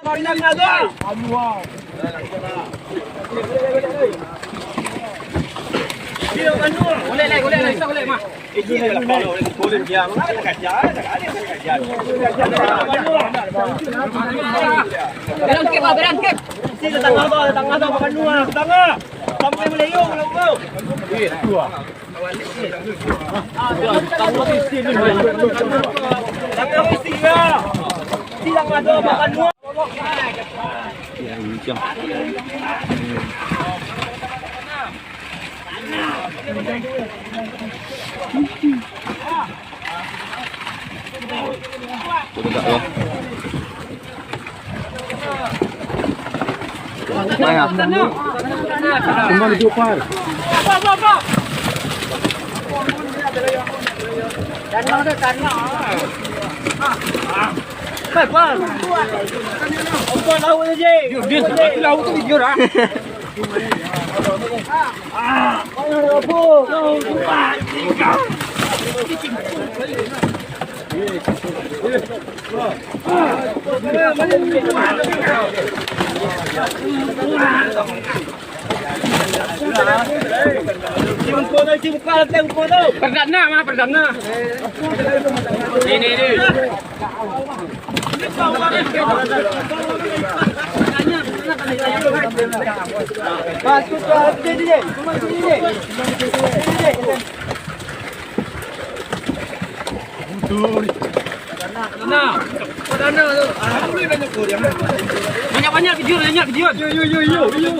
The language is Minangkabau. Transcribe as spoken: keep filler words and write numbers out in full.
Golek lai, golek lai, bisa golek, Mak. Berangkek, Mak, berangkek. Sini, tangah, Mak, tangah, Mak, makan dulu, tangah. Sampai meliuk, meliuk. Banyak. Cuma di Jupar. Dia, dia, laut tu dia dah. Perdana, mah, perdana. Ini, ini. Banyak-banyak video, banyak video. Yo, yo, yo, yo, yo.